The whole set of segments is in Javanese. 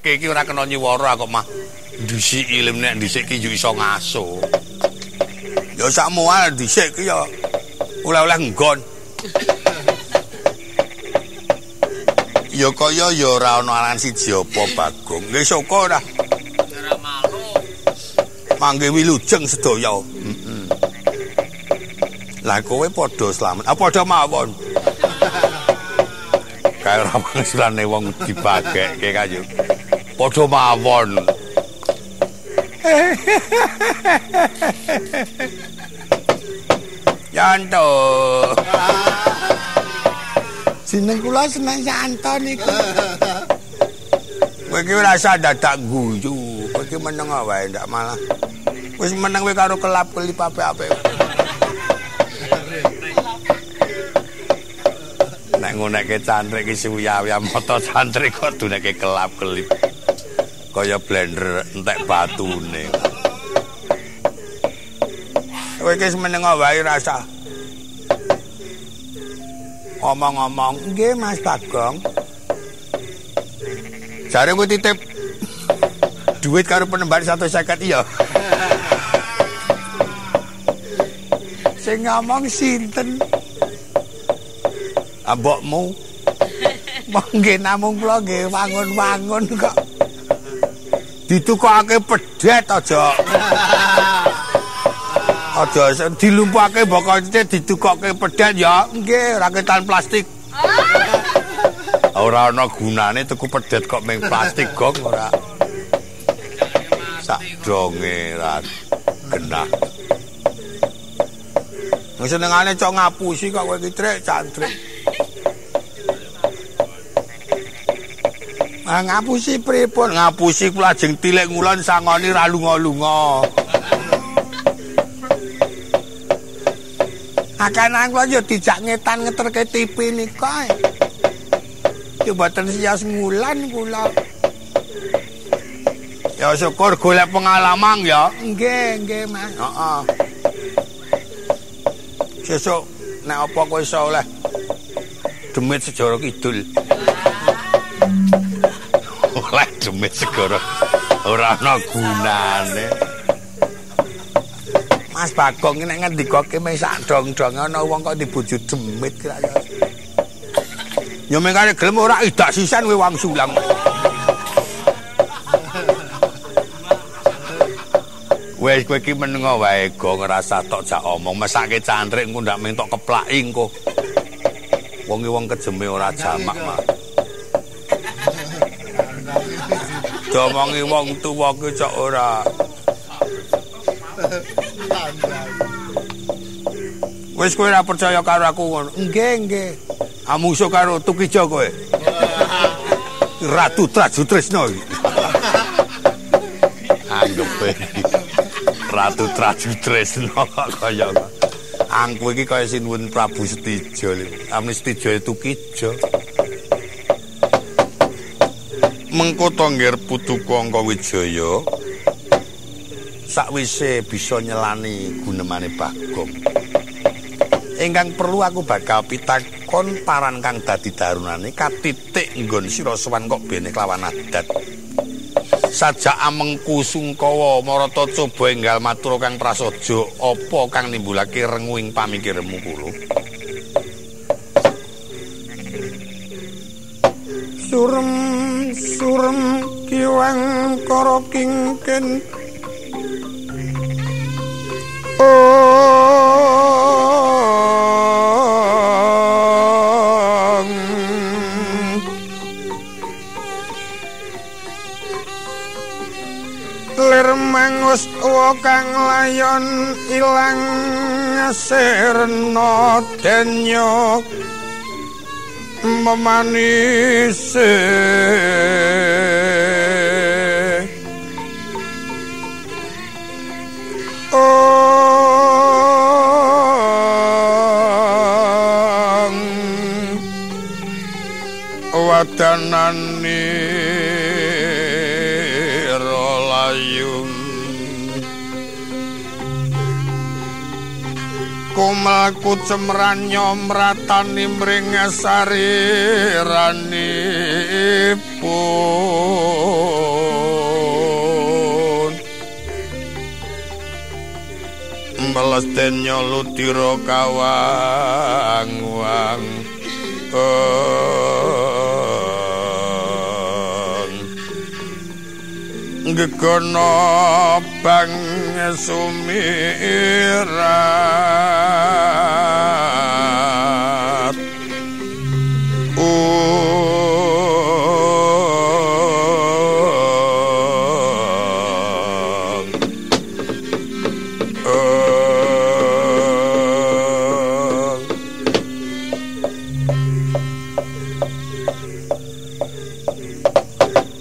dibagekke iki ora kena nyiwara kok mah. Dhisiki lem nek dhisik ki yo iso ngaso. Ya sakmu ae dhisik ki ya oleh-oleh nggon. Ya kaya ya ora ana aran siji apa Bagong. Nggih syukur ora. Ora malu. Mangke wilujeng sedaya. Heeh. Lah kowe padha slamet. Ah padha mawon. Kae ora pangsulane wong dibagekke kayu. Padha mawon. Yanto. Jeneng kula seneng Yanto niku. Kowe iki ora usah dadak guyu. Kowe iki meneng wae ndak malah. Wis meneng kowe karo kelap-kelip apik-apik. Nek ngonekke cantrik iki suwiya-wiya mata cantrik kok duneke kelap-kelip. Kaya blender entek batune. Kowe iki meneng wae rasa. Omong-omong, nggih Mas Bagong. Jare kowe titip duit karo penemban 150 iya. Sing ngomong sinten? Ambokmu. Monggo namung kula nggih wangun-wangun kok. Ditukokake pedet aja. Aja dilumpake bokote ditukokke pedet ya. Nggih, rakitan plastik. Ora ana gunane tuku pedet kok ming plastik gong ora. Sak donge ra genah. Wong senengane cok ngapusi kok kowe iki trek cantrik. Ah ngapusi pripun? Ngapusi kula ajeng tilik ngulon sangoni ra lunga-lunga. Akanan kula yo dijak ngetan ngeterke TV nika. Yo mboten siyos ngulan kula. Ya syukur golek pengalaman ya. Nggih, nggih Mas. Heeh. Sesuk nek apa kowe iso oleh demit Segara Kidul. Oleh demit segara ora ana gunane. Mas Bagong nek ngendikake meh sak dong-dong ana wong kok dibojo demit kira ya. Ya mengkane gelem ora idak sisan kowe wong sulam. Wes kowe iki menengo wae go ngrasa tok jak omong mesake cantrik engko ndak mentok keplaki engko. Wong iki wong kejeme ora jamak mah. Diomongi wong tuwa ki cok ora. Wis kowe ora percaya karo aku ngono. Nggih, nggih. Amungsu karo Tukijo kowe. Ratu Trajutrisna iki. Anggepe Ratu Trajutrisna kok kaya angku iki kaya Sinuwun Prabu Setijo. Amni Setijo Tukijo. Mengko to nggir putuku Angkawijaya sakwise bisa nyelani gunemane Bagong. Ingkang perlu aku bakal pitakon paran kang dadi darunane katitik nggon sira sowan kok bene kelawan adat. Sajak amengku sungkawa marata coba enggal matur kang prasaja apa kang nimbulake rengu ing pamikirmu kula. Surem surem kiwang kara kingken. Lir mangus tuwa kang layon ilang sirna denya memanise. Wadanani rolayung kumelku cemranyo mratani mringasari ranipun. lesdenya ludira kawang-wang. Gegono bang sumirat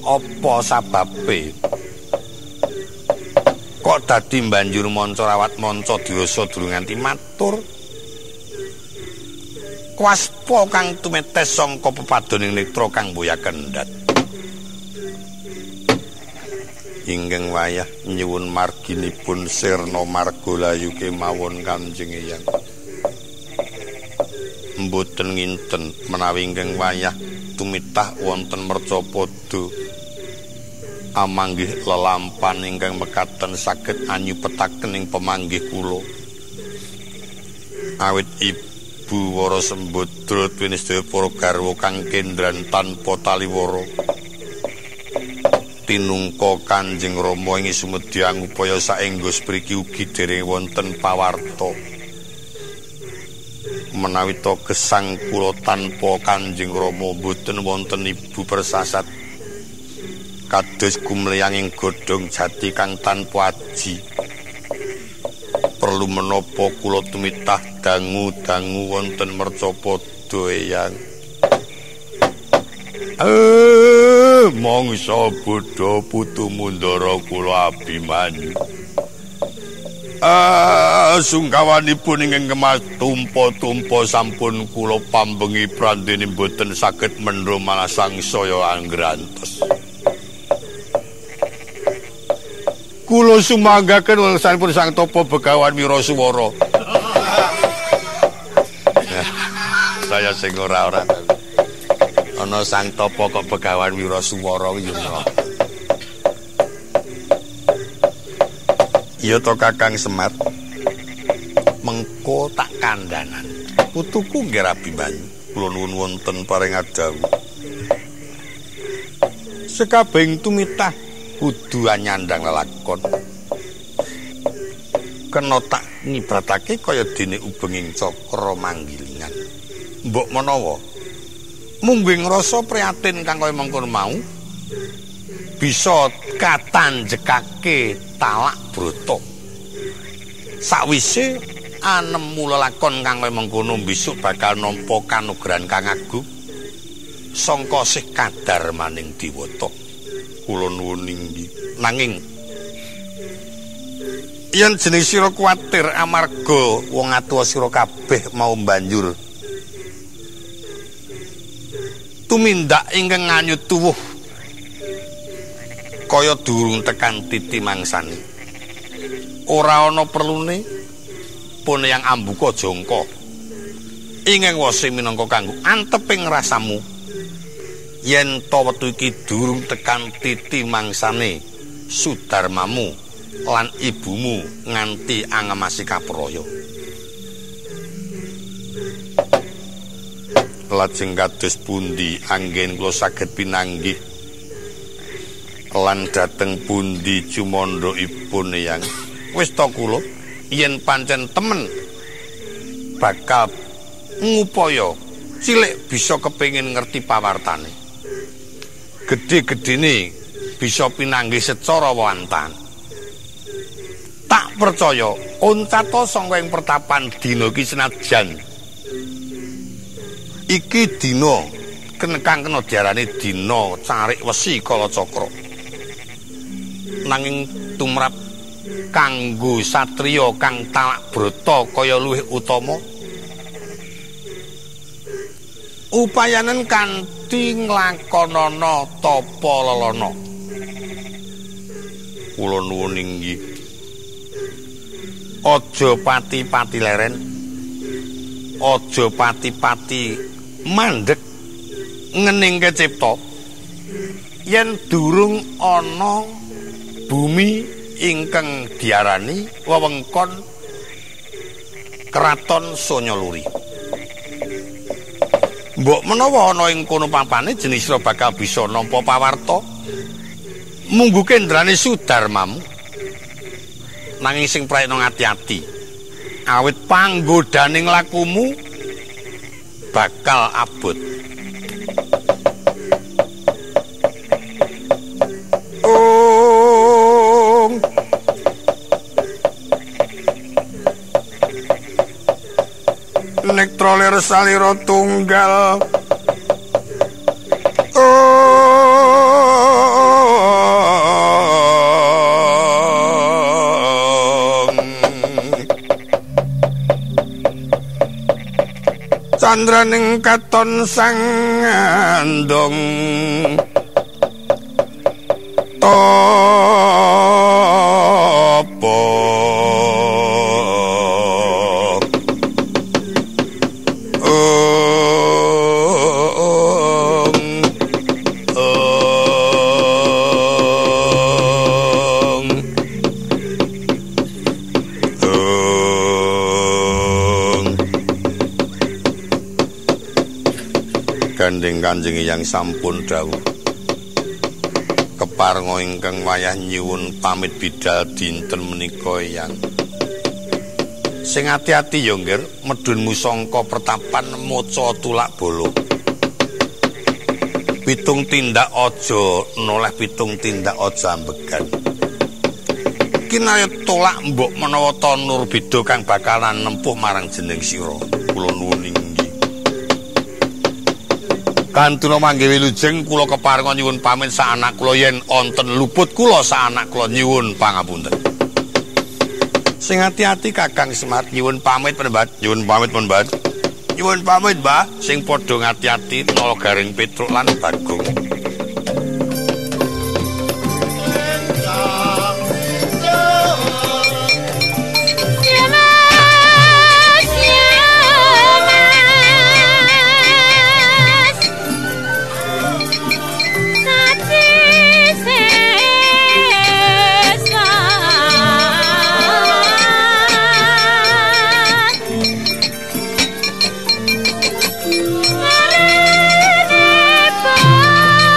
Apa sababe kok dadi banjur manca rawat manca dirasa durung nganti matur? Kwaspa kang tumetes sangka pepadoning netra kang boya kendhat. Ingkang wayah nyuwun marginipun sirna marga layu kemawon Kanjeng Eyang. Mboten nginten menawi ingkang wayah tumitah wonten mercapada amanggih lelampan ingkang mekaten saged anyupetaken ing pemanggih kula. Awit Ibu Wara Sembadra tuwin sedaya para garwa kang kendran tanpa taliwara. Tinungka Kanjeng Rama ing sumedya ngupaya saengga spriki ugi dereng wonten pawarta. Menawi ta gesang kula tanpa Kanjeng Rama mboten wonten ibu persasat. Kados gumleyanging godhong jati kang tanpa aji. Perlu menapa kula tumitah dangu-dangu wonten mercapada Eyang. Mangsa bodha putu Mundara kula Abimanyu. Sungkawanipun ingkang kemas tumpa-tumpa sampun kula pambengi prandene mboten saged mendha malah sangsaya anggrantos. Kula sumanggaken wangsanipun Sang Tapa Begawan Wirasuwara. Saya sing ora-ora. Ana Sang Tapa kok Begawan Wirasuwara kuwi yo. Iya to Kakang Semar. Mengko tak kandhanan. Putuku nggih Abimanyu. Kula nuwun wonten paring adhawuh. Sekabehing tumitah kudu nyandang lelakon. Kena tak ngibratake kaya dene ubenging cakra manggilingan. Mbok menawa mungguh ngrasa prihatin kang kaya mengkono mau bisa katanjekake talak brata. Sakwise anemu lelakon kang kaya mengkono besok bakal nampa kanugrahan kang agung sangka sih kadarmaning dewata. Kula nuwun inggih. Nanging yen jeneng sira kuwatir amarga wong atuwa sira kabeh mau banjur tumindak ingkang nganyut tuwuh kaya durung tekan titi mangsane. Ora ana perlune pun yang ambuka jangka ingkang wose minangka kanggo anteping rasamu. Yen ta wektu iki durung tekan titi mangsane sudarmamu lan ibumu nganti angemasi kapraya. Lajeng kados pundi anggen kula saged pinanggih lan dhateng pundi cumandhaipun Eyang? Wis ta kula yen pancen temen bakal ngupaya cilik bisa kepengin ngerti pawartane. Gedhe-gedhene bisa pinanggih secara wantan. Tak percaya oncata sangka ing pertapan dina iki senajan iki dina kang kena diarani dina carik wesi Kalacakra. Nanging tumrap kanggo satriya kang talak brata kaya luwih utama upayanen kanthi nglakonana tapa lelana. Kula nuwun inggih. Aja pati-pati leren, aja pati-pati mandek ngening kecipta yen durung ana bumi ingkang diarani wewengkon Kraton Sonyoluri. Mbok menawa ana ing kono papane jenis sira bakal bisa nampa pawarta munggu kendrane sudarmamu. Nanging sing praekna ati-ati, awit panggodaning lakumu bakal abot. Nektra lir salira tunggal candraning katon sang andong tapa. Gandeng Kanjeng Hyang sampun dawuh keparenga ingkang wayah nyuwun pamit bidal dinten menika Hyang. Sing ati-ati ya nggir, medhunmu sangka pertapan maca tulak bala. Pitung tindak aja noleh, pitung tindak aja ambegan. Kinaya tolak mbok menawa tanur beda kang bakalan nempuh marang jeneng sira. Kula nuwun inggih. Kantuna mangke wilujeng kula keparenga nyuwun pamit sak anak kula yen wonten luput kula sak anak kula nyuwun pangapunten. Sing ati-ati Kakang Semar nyuwun pamit penembat, nyuwun pamit penembat. Nyuwun pamit, Mbah, sing padha ngati-ati Nala Gareng Petruk lan Bagong. Bye.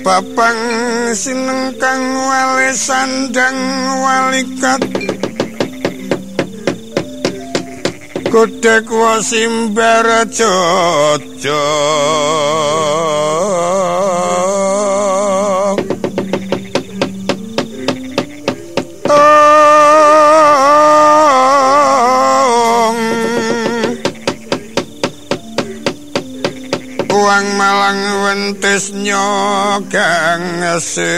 Babang sinengkang wali sandang walikat godhek wasimbar jojo. Uang malang wentis nyogang sir.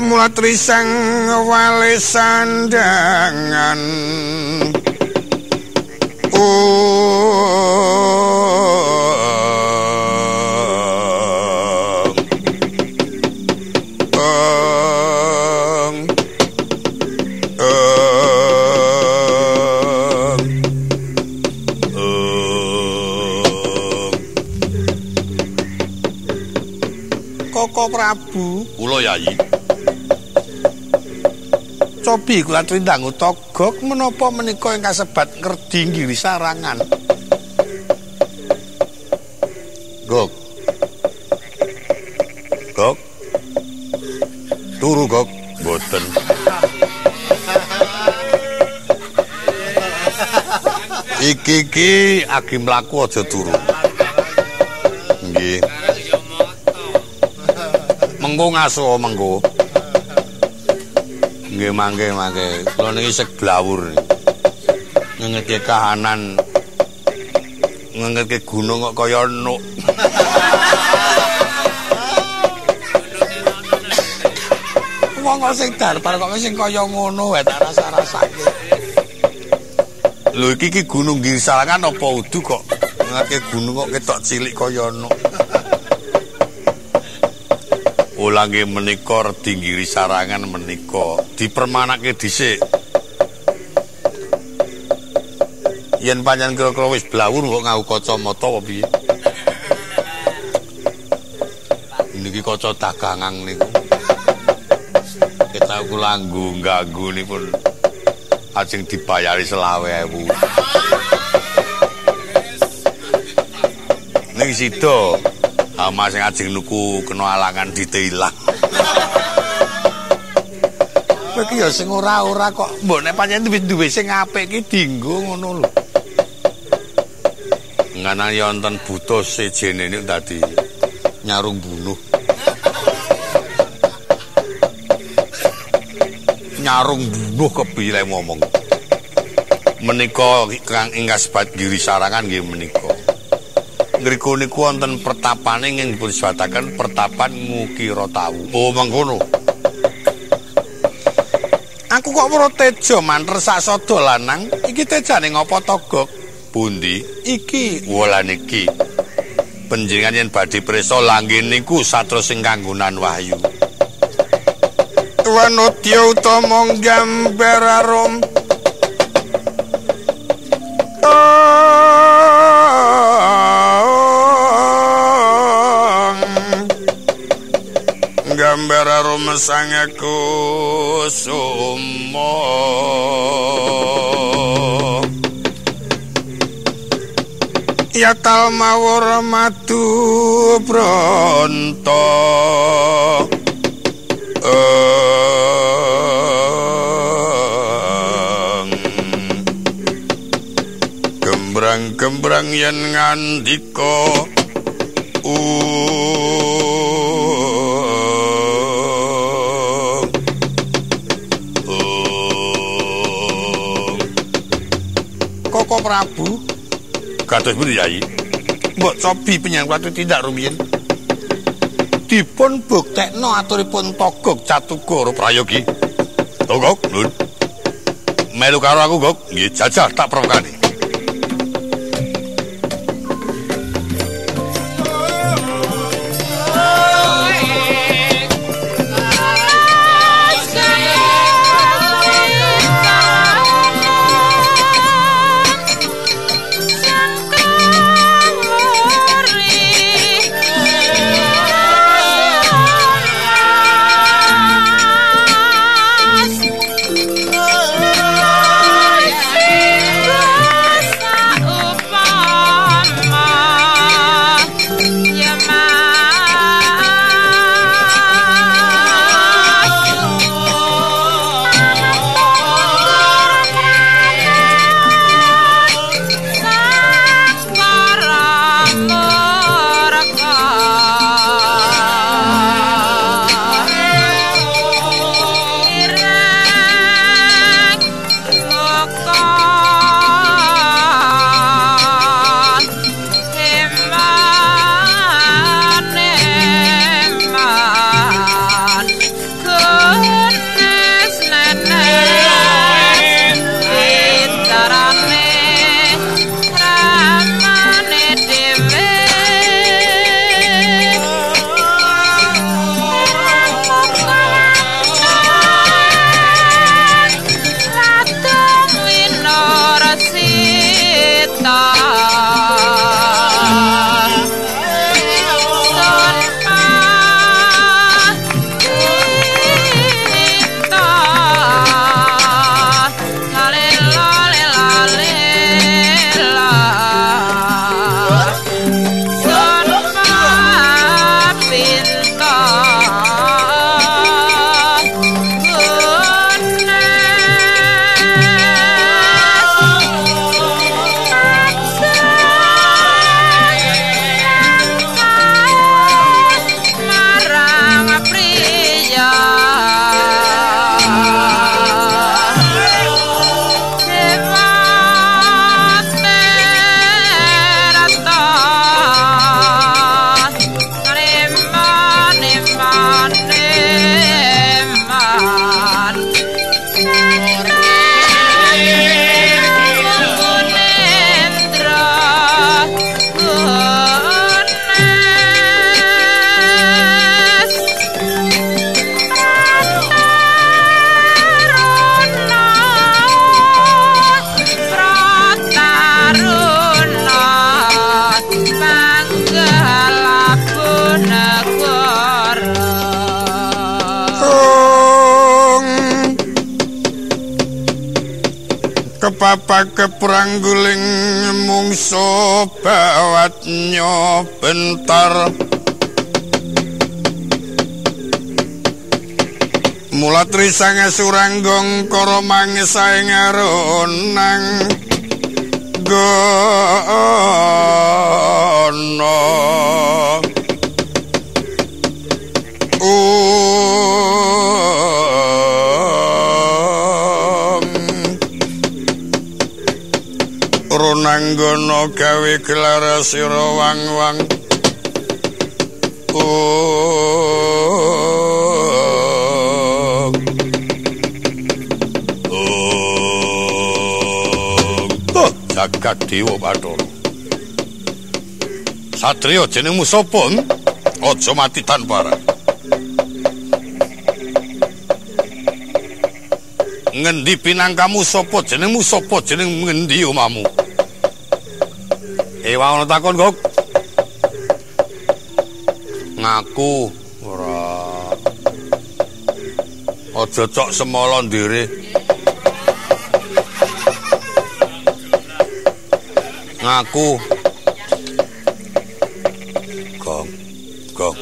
Mulat risang wali sandangan. Koko Prabu, kula Yayi. Cobi kula trindang togok menapa menika ingkang kasebat ngerdi nggiri sarangan. Gok. Gok. Turu gok, mboten. Iki iki agi mlaku aja turu. Nggih. Mengko ngaso mengko. Nggih mangke mangke. Kula niki seblawur. Ngengetke kahanan. Ngengetke gunung kok kaya nuk. Wong kok sing darbar kok sing kaya ngono wae tak rasa-rasake. Lho iki iki gunung Girisarangan apa udu kok ngengetke gunung kok ketok cilik kaya nuk. Ulangi menika redi Girisarangan menika dipermanake dhisik. Yen pancen kira-kira wis blawur kok nganggo kacamata apa piye? Niki kaca dagangan niku. Ketok kula nganggo ganggu nipun ajeng dibayari 25.000. Ning sida ama sing ajeng nuku kena alangan dite ilang. Kowe iki ya sing ora-ora kok mbok nek pancen wis duwe sing apik iki dienggo ngono lho. Ngana ya wonten buta sejene niku dadi nyarung bunuh. Nyarung bunuh kepiye ngomong. Menika kang ing kasebat Girisarangan nggih menika. Ngriku niku wonten pertapane ing dipun sebataken pertapan Ngukira Tawu. Oh mengkono. Aku kok weruh teja manter sak sada lanang. Iki tejane ngapa togok? Pundi? Iki wola niki. Panjenengan yen badhe prisa langge niku satra sing kanggonan wahyu. Wanodya utama gambar arum. Gambar arum sang kusuma. Yatal mawur madu bronto. Gembrang-gembrang yen ngandika Koko Prabu, kados pundi Yayi? Mbok cobi panjenengan kula tindak rumiyin. Dipun buktekno aturipun Togok Catugara Prayogi. Togok, Lur. Melu karo aku, Gok. Nggih, jajah tak prokane. Mas. Kepapak keprangguling mungso bawatnya bentar. Mula trisang suranggong kara mangsa ing aronang gono. Ronanggono gawe gelar sira wang-wang. Jagat Dewa Bathara. Satriya jenengmu sapa? Aja mati tanpa arah. Ngendi pinangkamu sapa jenengmu sapa jeneng ngendi omahmu? Ewa ana takon kok. Ngaku ora. Aja cok semala ndire. Ngaku. Gong. Gong.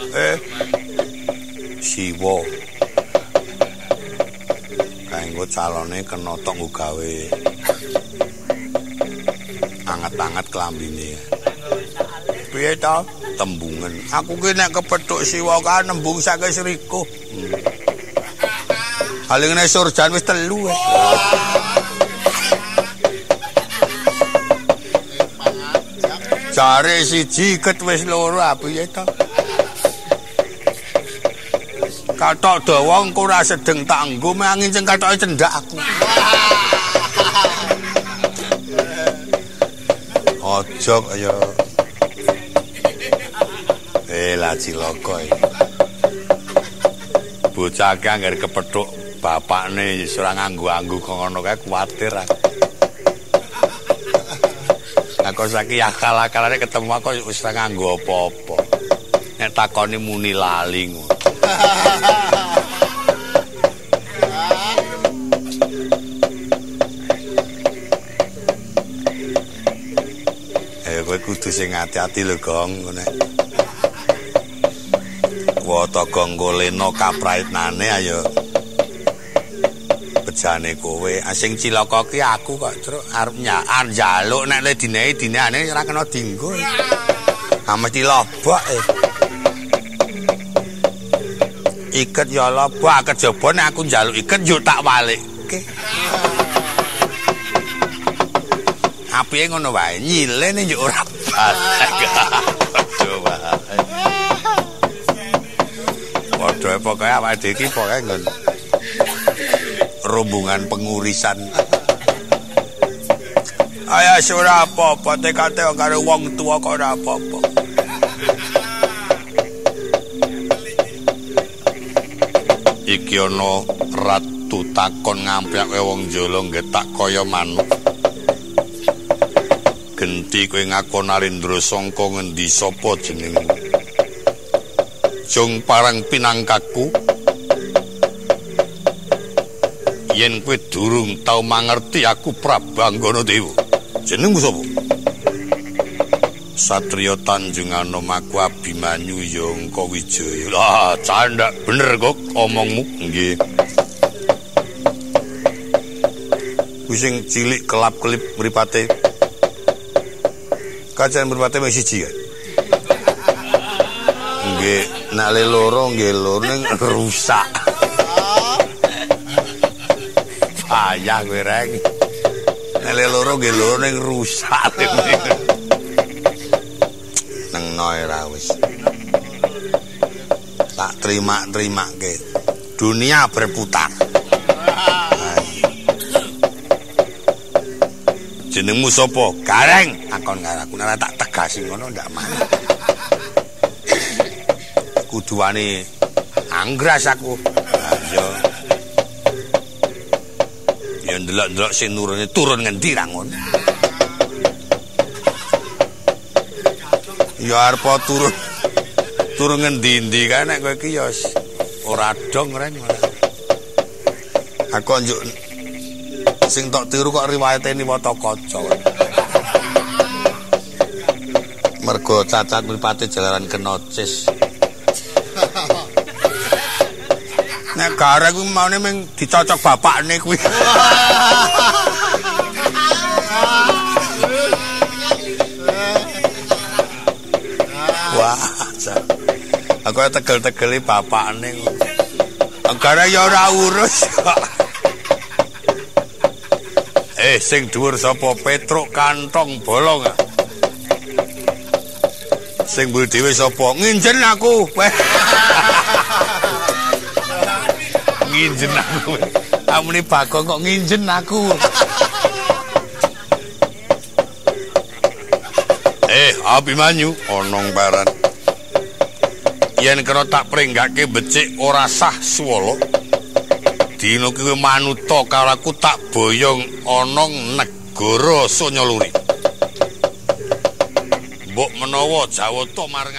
Siwa. Kanggo calone kena tok nggo gawe anget-anget klambine. Piye to? Tembungen. Aku ki nek kepethuk siwa kae nembung saking sriku. Halingene surjan wis telu. Jare siji iket wis loro, piye to? Kathok dawa engko ora sedeng tak nggo mangin sing kathoke cendhak aku. Aja kaya lah cilaka iki. Bocah ki angger kepethuk bapakne wis ora nganggo-anggo kok ngono kae kuwatir aku. Aku saiki akal-akalane ketemu aku wis ora nganggo apa-apa. Nek takoni muni lali ngono. Kowe kudu sing ati-ati lho, Gong, nek. Wata Gong kulena kapraitnane ayo. Bejane kowe, sing cilaka ki aku kok, Truk, arep njaluk nek le dinehi dinehane ora kena dinggo. Ah mesti lobok. Iket ya lobok, kejaba nek aku njaluk iket yo tak walikke. Apike ngono wae, nyilene yo ora balik. Padha wae. Padha pokoke awake dhewe iki pokoke nggon rombongan pengurisan. Ayo ora apa-apa, tekate karo wong tuwa kok ora apa-apa. Iki ana ratu takon ngampyake wong Jolo nggetak kaya manuk. Genti kowe ngaku Narendra sangka ngendi sapa jenengmu? Jung parang pinangkaku. Yen kowe durung tau mangerti aku Prabanggana Dewa. Jenengmu sapa? Satriya Tanjunganom aku Abimanyu Yangka Wijaya. Lah, candak bener kok omongmu. Nggih. Kuwi sing cilik kelap-kelip mripate. Kacan mripate wis siji kan? Nggih, nek le loro nggih loro ning rusak. Payah kowe reng. Nek le loro nggih loro ning rusak. Nengno ora wis. Tak terima-terimake. Dunia berputar. Jenengmu sapa? Gareng. Takon karo aku nek tak tegasi ngono ndak manut. Kudu wani anggras aku. Ha iya. Ya ndelok-ndelok sing nurune turun ngendi ra ngono. Ya arep turun. Turun ngendi-endi kae nek kowe iki ya ora dong reng ora. Aku njuk Sing tok tiru kok riwayate Niwata Kaca. Mergo cacat mripate jalaran kena cis. Nek gareng kuwi maune ming dicocok bapakne kuwi. Wah, aku tegel-tegeli bapakne. Gareng ya ora urus kok. Sing dhuwur sapa? Petruk kantong bolong. Sing mburi dhewe sapa? Nginjen aku. Nginjen aku. Amune Bagong kok nginjen aku. Abimanyu onong baran. Yen kena tak pringgake becik ora sah swala. Dina kuwi manuta karo aku tak boyong ana negara Sanyaluri. Mbok menawa Jawata marang